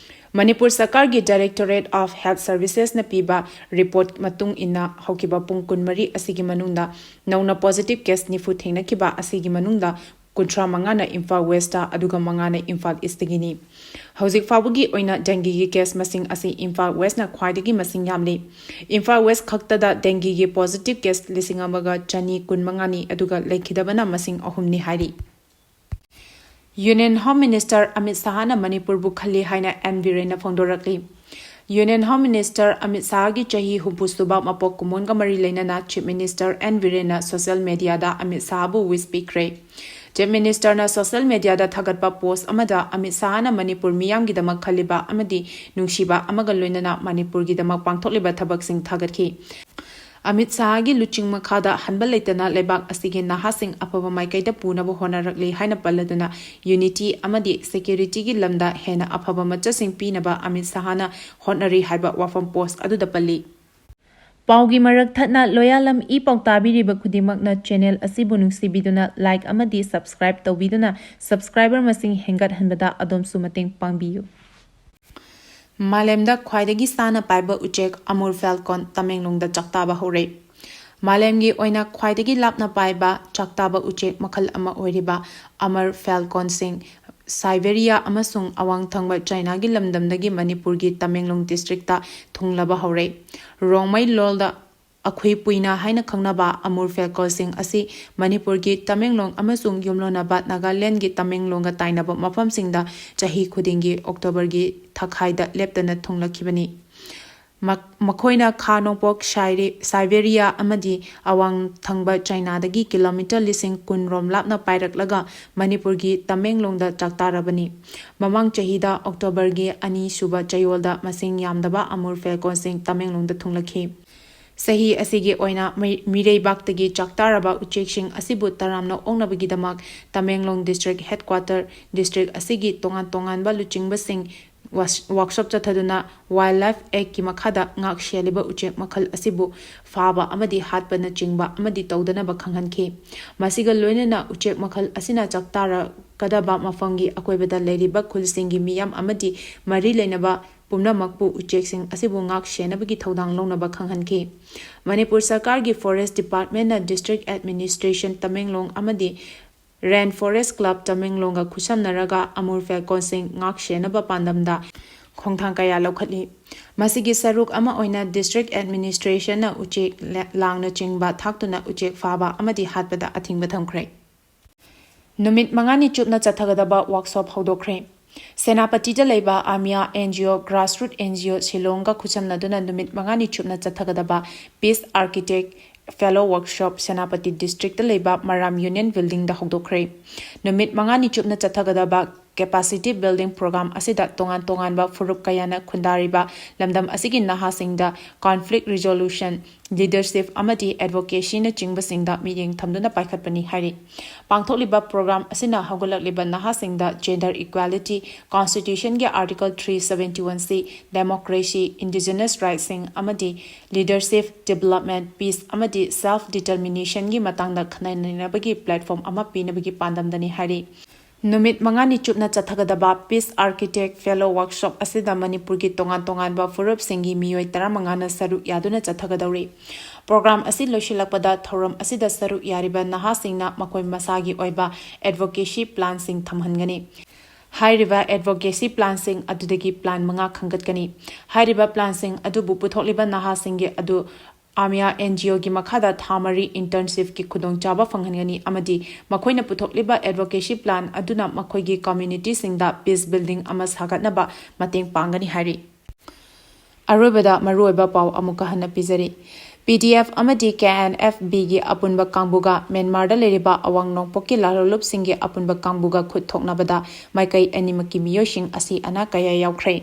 ꯃꯅꯤꯄꯨꯔ ꯁꯔꯀꯥꯔꯒꯤ Directorate of Health Servicesꯅ ꯄꯤꯕ report ꯃꯇꯨꯡ ꯏꯟꯅ ꯍꯧꯈꯤꯕ ꯄꯨꯡ ꯀꯨꯟꯃꯔꯤ ꯑꯁꯤꯒꯤ ꯃꯅꯨꯡꯗ ꯅꯧꯅ positive case ꯅꯤꯐꯨ ꯊꯦꯡꯅꯈꯤꯕ ꯑꯁꯤꯒꯤ ꯃꯅꯨꯡꯗ ꯀꯨꯟꯊ꯭ꯔꯥ ꯃꯉꯥꯅ ꯏꯝꯐꯥꯜ Westꯇ, ꯑꯗꯨꯒ ꯃꯉꯥꯅ ꯏꯝꯐꯥꯜ Eastꯇꯒꯤꯅꯤ꯫ ꯍꯧꯖꯤꯛ ꯐꯥꯎꯕꯒꯤ ꯑꯣꯏꯅ dengueꯒꯤ case ꯃꯁꯤꯡ ꯑꯁꯤ ꯏꯝꯐꯥꯜ Westꯅ ꯈ꯭ꯋꯥꯏꯗꯒꯤ ꯃꯁꯤꯡ ꯌꯥꯝꯂꯤ꯫ ꯏꯝꯐꯥꯜ West ꯈꯛꯇꯗ dengueꯒꯤ positive case ꯂꯤꯁꯤꯡ ꯑꯃꯒ ꯆꯅꯤ ꯀꯨꯟꯃꯉꯥꯅꯤ, ꯑꯗꯨꯒ ꯂꯩꯈꯤꯗꯕꯅ ꯃꯁꯤꯡ ꯑꯍꯨꯝꯅꯤ ꯍꯥꯏꯔꯤ꯫ Union Home Minister ꯑꯃꯤꯠ ꯁꯍꯥꯅ ꯃꯅꯤꯄꯨꯔꯕꯨ ꯈꯜꯂꯤ ꯍꯥꯏꯅ ꯑꯦꯟ ꯕꯤꯔꯦꯟꯅ ꯐꯣꯡꯗꯣꯔꯛꯂꯤ꯫ Union Home Minister ꯑꯃꯤꯠ ꯁꯍꯥꯒꯤ ꯆꯍꯤ ꯍꯨꯝꯐꯨ ꯁꯨꯕ ꯃꯄꯣꯛ ꯀꯨꯝꯑꯣꯟꯒ ꯃꯔꯤ ꯂꯩꯅꯅ Chief Minister ꯑꯦꯟ ꯕꯤꯔꯦꯟꯅ social mediaꯗ ꯑꯃꯤꯠ ꯁꯍꯥꯕꯨ wish ꯄꯤꯈ꯭ꯔꯦ꯫ Chief Ministerꯅ social mediaꯗ ꯊꯥꯒꯠꯄ post ꯑꯃꯗ ꯑꯃꯤꯠ ꯁꯥꯍꯅ ꯃꯅꯤꯄꯨꯔ ꯃꯤꯌꯥꯝꯒꯤꯗꯃꯛ ꯈꯜꯂꯤꯕ ꯑꯃꯗꯤ ꯅꯨꯡꯁꯤꯕ ꯑꯃꯒ ꯂꯣꯏꯅꯅ ꯃꯅꯤꯄꯨꯔꯒꯤꯗꯃꯛ ꯄꯥꯡꯊꯣꯛꯂꯤꯕ ꯊꯕꯛꯁꯤꯡ ꯊꯥꯒꯠꯈꯤ꯫ ꯑꯃꯤꯠ ꯁꯥꯍꯒꯤ ꯂꯨꯆꯤꯡ ꯃꯈꯥꯗ ꯍꯟꯕ ꯂꯩꯇꯅ ꯂꯩꯕꯥꯛ ꯑꯁꯤꯒꯤ ꯅꯍꯥꯁꯤꯡ ꯑꯐꯕ ꯃꯥꯏꯀꯩꯗ ꯄꯨꯅꯕ ꯍꯣꯠꯅꯔꯛꯂꯤ ꯍꯥꯏꯅ ꯄꯜꯂꯗꯨꯅ, unity ꯑꯃꯗꯤ securityꯒꯤ ꯂꯝꯗ ꯍꯦꯟꯅ ꯑꯐꯕ ꯃꯆꯠꯁꯤꯡ ꯄꯤꯅꯕ ꯑꯃꯤꯠ ꯁꯥꯍꯅ ꯍꯣꯠꯅꯔꯤ ꯍꯥꯏꯕ ꯋꯥꯐꯝ post ꯑꯗꯨꯗ ꯄꯜꯂꯤ꯫ ꯄꯥꯎꯒꯤ ꯃꯔꯛ ꯊꯠꯅ ꯂꯣꯌꯥꯂꯝ ꯏ ꯄꯥꯎ ꯇꯥꯕꯤꯔꯤꯕ ꯈꯨꯗꯤꯡꯃꯛꯅ channel ꯑꯁꯤꯕꯨ ꯅꯨꯡꯁꯤꯕꯤꯗꯨꯅ like ꯑꯃꯗꯤ subscribe ꯇꯧꯕꯤꯗꯨꯅ subscriber ꯃꯁꯤꯡ ꯍꯦꯟꯒꯠꯍꯟꯕꯗ ꯑꯗꯣꯝꯁꯨ ꯃꯇꯦꯡ ꯄꯥꯡꯕꯤꯌꯨ꯫ ꯃꯥꯂꯦꯝꯗ ꯈ꯭ꯋꯥꯏꯗꯒꯤ ꯁꯥꯟꯅ ꯄꯥꯏꯕ ꯎꯆꯦꯛ Amur Falcon ꯇꯃꯦꯡꯂꯣꯡꯗ ꯆꯥꯛꯇꯥꯕ ꯍꯧꯔꯦ꯫ ꯃꯥꯂꯦꯝꯒꯤ ꯑꯣꯏꯅ ꯈ꯭ꯋꯥꯏꯗꯒꯤ ꯂꯥꯞꯅ ꯄꯥꯏꯕ ꯆꯥꯛꯇꯥꯕ ꯎꯆꯦꯛ ꯃꯈꯜ ꯑꯃ ꯑꯣꯏꯔꯤꯕ Amur Falconꯁꯤꯡ Siberia ꯑꯃꯁꯨꯡ ꯑꯋꯥꯡ ꯊꯪꯕ ꯆꯥꯏꯅꯥꯒꯤ ꯂꯝꯗꯝꯗꯒꯤ ꯃꯅꯤꯄꯨꯔꯒꯤ ꯇꯃꯦꯡꯂꯣꯡ districtꯇ ꯊꯨꯡꯂꯕ ꯍꯧꯔꯦ꯫ ꯔꯣꯡꯃꯩ ꯂꯣꯜꯗ ꯑꯈꯨꯏ ꯄꯨꯏꯅ ꯍꯥꯏꯅ ꯈꯪꯅꯕ Amur Falconꯁꯤꯡ ꯑꯁꯤ ꯃꯅꯤꯄꯨꯔꯒꯤ ꯇꯃꯦꯡꯂꯣꯡ ꯑꯃꯁꯨꯡ ꯌꯨꯝꯂꯣꯟꯅꯕ ꯅꯥꯒꯥꯂꯦꯟꯗꯒꯤ ꯇꯃꯦꯡꯂꯣꯡꯒ ꯇꯥꯏꯅꯕ ꯃꯐꯝꯁꯤꯡꯗ ꯆꯍꯤ ꯈꯨꯗꯤꯡꯒꯤ Octoberꯒꯤ ꯊꯥꯈꯥꯏꯗ ꯂꯦꯞꯇꯅ ꯊꯨꯡꯂꯛꯈꯤꯕꯅꯤ꯫ ꯃ-, ꯃꯈꯣꯏꯅ ꯈꯥ ꯅꯣꯡꯄꯣꯛ ꯁꯥꯏꯔꯦ-, Siberia ꯑꯃꯗꯤ ꯑꯋꯥꯡ ꯊꯪꯕ ꯆꯥꯏꯅꯥꯗꯒꯤ kilometre ꯂꯤꯁꯤꯡ ꯀꯨꯟ ꯔꯣꯝ ꯂꯥꯞꯅ ꯄꯥꯏꯔꯛꯂꯒ ꯃꯅꯤꯄꯨꯔꯒꯤ ꯇꯃꯦꯡꯂꯣꯡꯗ ꯆꯥꯛꯇꯥꯔꯕꯅꯤ꯫ ꯃꯃꯥꯡ ꯆꯍꯤꯗ Octoberꯒꯤ ꯑꯅꯤꯁꯨꯕ ꯆꯌꯣꯜꯗ ꯃꯁꯤꯡ ꯌꯥꯝꯗꯕ Amur Falconꯁꯤꯡ ꯇꯃꯦꯡꯂꯣꯡꯗ ꯊꯨꯡꯂꯛꯈꯤ꯫ ꯆꯍꯤ ꯑꯁꯤꯒꯤ ꯑꯣꯏꯅ ꯃꯤ-, ꯃꯤꯔꯩꯕꯥꯛꯇꯒꯤ ꯆꯥꯛꯇꯥꯔꯕ ꯎꯆꯦꯛꯁꯤꯡ ꯑꯁꯤꯕꯨ ꯇꯔꯥꯝꯅ ꯑꯣꯛꯅꯕꯒꯤꯗꯃꯛ ꯇꯃꯦꯡꯂꯣꯡ district headquarter, district ꯑꯁꯤꯒꯤ ꯇꯣꯉꯥꯟ ꯇꯣꯉꯥꯟꯕ ꯂꯨꯆꯤꯡꯕꯁꯤꯡ ꯋꯥꯁ-, workshop ꯆꯠꯊꯗꯨꯅ Wildlife Actꯀꯤ ꯃꯈꯥꯗ ꯉꯥꯛ ꯁꯦꯜꯂꯤꯕ ꯎꯆꯦꯛ ꯃꯈꯜ ꯑꯁꯤꯕꯨ ꯐꯥꯕ ꯑꯃꯗꯤ ꯍꯥꯠꯄꯅꯆꯤꯡꯕ ꯑꯃꯗꯤ ꯇꯧꯗꯅꯕ ꯈꯪꯍꯟꯈꯤ꯫ ꯃꯁꯤꯒ ꯂꯣꯏꯅꯅ ꯎꯆꯦꯛ ꯃꯈꯜ ꯑꯁꯤꯅ ꯆꯥꯛꯇꯥꯔꯛꯀꯗꯕ ꯃꯐꯝꯒꯤ ꯑꯀꯣꯏꯕꯗ ꯂꯩꯔꯤꯕ ꯈꯨꯜꯁꯤꯡꯒꯤ ꯃꯤꯌꯥꯝ ꯑꯃꯗꯤ ꯃꯔꯤ ꯂꯩꯅꯕ ꯄꯨꯝꯅꯃꯛꯄꯨ ꯎꯆꯦꯛꯁꯤꯡ ꯑꯁꯤꯕꯨ ꯉꯥꯛ ꯁꯦꯟꯅꯕꯒꯤ ꯊꯧꯗꯥꯡ ꯂꯧꯅꯕ ꯈꯪꯍꯟꯈꯤ꯫ ꯃꯅꯤꯄꯨꯔ ꯁꯔꯀꯥꯔꯒꯤ Forest Departmentꯅ District Administration ꯇꯃꯦꯡꯂꯣꯡ ꯑꯃꯗꯤ Rain Forest Club ꯇꯃꯦꯡꯂꯣꯡꯒ ꯈꯨꯠꯁꯝꯅꯔꯒ Amur Falconꯁꯤꯡ ꯉꯥꯛ ꯁꯦꯟꯅꯕ ꯄꯥꯟꯗꯝꯗ ꯈꯣꯡꯊꯥꯡ ꯀꯌꯥ ꯂꯧꯈꯠꯂꯤ꯫ ꯃꯁꯤꯒꯤ ꯁꯔꯨꯛ ꯑꯃ ꯑꯣꯏꯅ District Administrationꯅ ꯎꯆꯦꯛ ꯂꯦ-, ꯂꯥꯡꯅꯆꯤꯡꯕ ꯊꯥꯛꯇꯨꯅ ꯎꯆꯦꯛ ꯐꯥꯕ ꯑꯃꯗꯤ ꯍꯥꯠꯄꯗ ꯑꯊꯤꯡꯕ ꯊꯝꯈ꯭ꯔꯦ꯫ ꯅꯨꯃꯤꯠ ꯃꯉꯥꯅꯤ ꯆꯨꯞꯅ ꯆꯠꯊꯒꯗꯕ workshop ꯍꯧꯗꯣꯛꯈ꯭ꯔꯦ꯫ ꯁꯦꯅꯥꯄꯇꯤꯗ ꯂꯩꯕ AMIA NGO, grassroot NGO ꯁꯤꯂꯣꯡꯒ ꯈꯨꯠꯁꯝꯅꯗꯨꯅ ꯅꯨꯃꯤꯠ ꯃꯉꯥꯅꯤ ꯆꯨꯞꯅ ꯆꯠꯊꯒꯗꯕ Peace Architect Fellow Workshop Senapati district ꯂꯩꯕ ꯃꯔꯥꯝ ꯌꯨꯅꯤꯌꯟ ꯕꯤꯜꯗꯤꯡꯗ ꯍꯧꯗꯣꯛꯈ꯭ꯔꯦ꯫ ꯅꯨꯃꯤꯠ ꯃꯉꯥꯅꯤ ꯆꯨꯞꯅ ꯆꯠꯊꯒꯗꯕ ꯀꯦꯄꯥꯁꯤꯇꯤ ꯕꯤꯜꯗꯤꯡ ꯄ꯭ꯔꯣꯒ꯭ꯔꯥꯝ ꯑꯁꯤꯗ ꯇꯣꯉꯥꯟ ꯇꯣꯉꯥꯟꯕ ꯐꯨꯔꯨꯞ ꯀꯌꯥꯅ ꯈꯨꯟꯗꯥꯔꯤꯕ ꯂꯝꯗꯝ ꯑꯁꯤꯒꯤ ꯅꯍꯥꯁꯤꯡꯗ ꯀꯣꯟꯐ꯭ꯂꯤꯛ ꯔꯤꯖꯣꯂꯨꯁꯟ, ꯂꯤꯗꯔꯁꯤꯞ ꯑꯃꯗꯤ ꯑꯦꯗꯚꯣꯀꯦꯁꯤꯅꯆꯤꯡꯕꯁꯤꯡꯗ ꯃꯤꯠꯌꯦꯡ ꯊꯝꯗꯨꯅ ꯄꯥꯏꯈꯠꯄꯅꯤ ꯍꯥꯏꯔꯤ꯫ ꯄꯥꯡꯊꯣꯛꯂꯤꯕ ꯄ꯭ꯔꯣꯒ꯭ꯔꯥꯝ ꯑꯁꯤꯅ ꯍꯧꯒꯠꯂꯛꯂꯤꯕ ꯅꯍꯥꯁꯤꯡꯗ ꯖꯦꯟꯗꯔ ꯏꯀ꯭ꯋꯦꯂꯤꯇꯤ, ꯀꯣꯟꯁꯇꯤꯇ꯭ꯌꯨꯁꯟꯒꯤ article three seventy one C, democracy, indigenous ꯔꯥꯏꯠꯁꯤꯡ ꯑꯃꯗꯤ ꯂꯤꯗꯔꯁꯤꯞ, ꯗꯤꯕꯦꯂꯞꯃꯦꯟ, ꯄꯤꯁ ꯑꯃꯗꯤ ꯁꯦꯜꯐ ꯗꯤꯇꯔꯃꯤꯅꯦꯁꯟꯒꯤ ꯃꯇꯥꯡꯗ ꯈꯟꯅ ꯅꯩꯅꯕꯒꯤ ꯄ꯭ꯂꯦꯠꯐꯣꯝ ꯑꯃ ꯄꯤꯅꯕꯒꯤ ꯄꯥꯟꯗꯝꯗꯅꯤ ꯍꯥꯏꯔꯤ꯫ ꯅꯨꯃꯤꯠ ꯃꯉꯥꯅꯤ ꯆꯨꯞꯅ ꯆꯠꯊꯒꯗꯕ ꯄꯤꯁ ꯑꯥꯔꯀꯤꯇꯦꯛ ꯐꯦꯂꯣ ꯋꯥꯔꯛꯁꯣꯞ ꯑꯁꯤꯗ ꯃꯅꯤꯄꯨꯔꯒꯤ ꯇꯣꯉꯥꯟ ꯇꯣꯉꯥꯟꯕ ꯐꯨꯔꯨꯞꯁꯤꯡꯒꯤ ꯃꯤꯑꯣꯏ ꯇꯔꯥꯃꯉꯥꯅ ꯁꯔꯨꯛ ꯌꯥꯗꯨꯅ ꯆꯠꯊꯒꯗꯧꯔꯤ꯫ ꯄ꯭ꯔꯣꯒ꯭ꯔꯥꯝ ꯑꯁꯤ ꯂꯣꯏꯁꯤꯜꯂꯛꯄꯗ ꯊꯧꯔꯝ ꯑꯁꯤꯗ ꯁꯔꯨꯛ ꯌꯥꯔꯤꯕ ꯅꯍꯥꯁꯤꯡꯅ ꯃꯈꯣꯏ ꯃꯁꯥꯒꯤ ꯑꯣꯏꯕ ꯑꯦꯗꯚꯣꯀꯦꯁꯤ ꯄ꯭ꯂꯥꯟꯁꯤꯡ ꯊꯝꯍꯟꯒꯅꯤ꯫ ꯍꯥꯏꯔꯤꯕ ꯑꯦꯗꯚꯣꯀꯦꯁꯤ ꯄ꯭ꯂꯥꯟꯁꯤꯡ ꯑꯗꯨꯗꯒꯤ ꯄ꯭ꯂꯥꯟ ꯃꯉꯥ ꯈꯟꯒꯠꯀꯅꯤ꯫ ꯍꯥꯏꯔꯤꯕ ꯄ꯭ꯂꯥꯟꯁꯤꯡ ꯑꯗꯨꯕꯨ ꯄꯨꯊꯣꯛꯂꯤꯕ ꯅꯍꯥꯁꯤꯡꯒꯤ ꯑꯗꯨ ꯑꯃꯤꯌꯥ ꯑꯦꯟ ꯖꯤ ꯑꯣꯒꯤ ꯃꯈꯥꯗ ꯊꯥ ꯃꯔꯤ ꯏꯟꯇꯔꯟꯁꯤꯞꯀꯤ ꯈꯨꯗꯣꯡꯆꯥꯕ ꯐꯪꯍꯟꯒꯅꯤ ꯑꯃꯗꯤ ꯃꯈꯣꯏꯅ ꯄꯨꯊꯣꯛꯂꯤꯕ ꯑꯦꯗꯚꯣꯀꯦꯁꯤ ꯄ꯭ꯂꯥꯟ ꯑꯗꯨꯅ ꯃꯈꯣꯏꯒꯤ ꯀꯝꯃ꯭ꯌꯨꯅꯤꯇꯤꯁꯤꯡꯗ ꯄꯤꯁ ꯕꯤꯜꯗꯤꯡ ꯑꯃ ꯁꯥꯒꯠꯅꯕ ꯃꯇꯦꯡ ꯄꯥꯡꯒꯅꯤ ꯍꯥꯏꯔꯤ꯫ ꯑꯔꯣꯏꯕꯗ ꯃꯔꯨꯑꯣꯏꯕ ꯄꯥꯎ ꯑꯃꯨꯛꯀ ꯍꯟꯅ ꯄꯤꯖꯔꯤ꯫ ꯄꯤ ꯗꯤ ꯑꯦꯐ ꯑꯃꯗꯤ ꯀꯦ ꯑꯦꯟ ꯑꯦꯐ ꯕꯤꯒꯤ ꯑꯄꯨꯟꯕ ꯀꯥꯡꯕꯨꯒ ꯃ꯭ꯌꯥꯟꯃꯥꯔꯗ ꯂꯩꯔꯤꯕ ꯑꯋꯥꯡ ꯅꯣꯡꯄꯣꯛꯀꯤ ꯂꯥꯂꯣꯜꯂꯨꯞꯁꯤꯡꯒꯤ ꯑꯄꯨꯟꯕ ꯀꯥꯡꯕꯨꯒ ꯈꯨꯠ ꯊꯣꯛꯅꯕꯗ ꯃꯥꯏꯀꯩ ꯑꯅꯤꯃꯛꯀꯤ ꯃꯤꯑꯣꯏꯁꯤꯡ ꯑꯁꯤ ꯑꯅꯥ ꯀꯌꯥ ꯌꯥꯎꯈ꯭ꯔꯦ꯫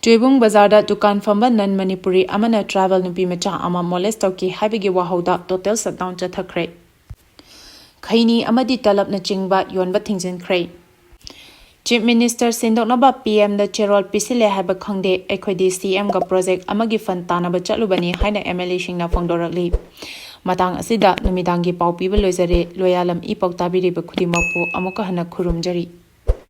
ꯆꯨꯏꯕꯨꯡ ꯕꯖꯥꯔꯗ ꯗꯨꯀꯥꯟ ꯐꯝꯕ ꯅꯟ ꯃꯅꯤꯄꯨꯔꯤ ꯑꯃꯅ ꯇ꯭ꯔꯥꯏꯕꯦꯜ ꯅꯨꯄꯤ ꯃꯆꯥ ꯑꯃ ꯃꯣꯂꯦꯁ ꯇꯧꯈꯤ ꯍꯥꯏꯕꯒꯤ ꯋꯥꯍꯧꯗ ꯇꯣꯇꯦꯜ ꯁꯠꯗꯥꯎꯟ ꯆꯠꯊꯈ꯭ꯔꯦ꯫ ꯈꯩꯅꯤ ꯑꯃꯗꯤ ꯇꯂꯞꯅꯆꯤꯡꯕ ꯌꯣꯟꯕ ꯊꯤꯡꯖꯤꯟꯈ꯭ꯔꯦ꯫ ꯆꯤꯐ ꯃꯤꯅꯤꯁꯇꯔ ꯁꯤꯟꯗꯣꯛꯅꯕ ꯄꯤ ꯑꯦꯝꯗ ꯆꯦꯔꯣꯜ ꯄꯤꯁꯤꯜꯂꯦ ꯍꯥꯏꯕ ꯈꯪꯗꯦ, ꯑꯩꯈꯣꯏꯗꯤ ꯁꯤ ꯑꯦꯝꯒ ꯄ꯭ꯔꯣꯖꯦꯛ ꯑꯃꯒꯤ ꯐꯟ ꯇꯥꯟꯅꯕ ꯆꯠꯂꯨꯕꯅꯤ ꯍꯥꯏꯅ ꯑꯦꯝ ꯑꯦꯜ ꯑꯦꯁꯤꯡꯅ ꯐꯣꯡꯗꯣꯔꯛꯂꯤ꯫ ꯃꯇꯥꯡ ꯑꯁꯤꯗ ꯅꯨꯃꯤꯗꯥꯡꯒꯤ ꯄꯥꯎ ꯄꯤꯕ ꯂꯣꯏꯖꯔꯦ꯫ ꯂꯣꯌꯥꯂꯝ ꯏ ꯄꯥꯎ ꯇꯥꯕꯤꯔꯤꯕ ꯈꯨꯗꯤꯡꯃꯛꯄꯨ ꯑꯃꯨꯛꯀ ꯍꯟꯅ ꯈꯨꯔꯨꯝꯖꯔꯤ꯫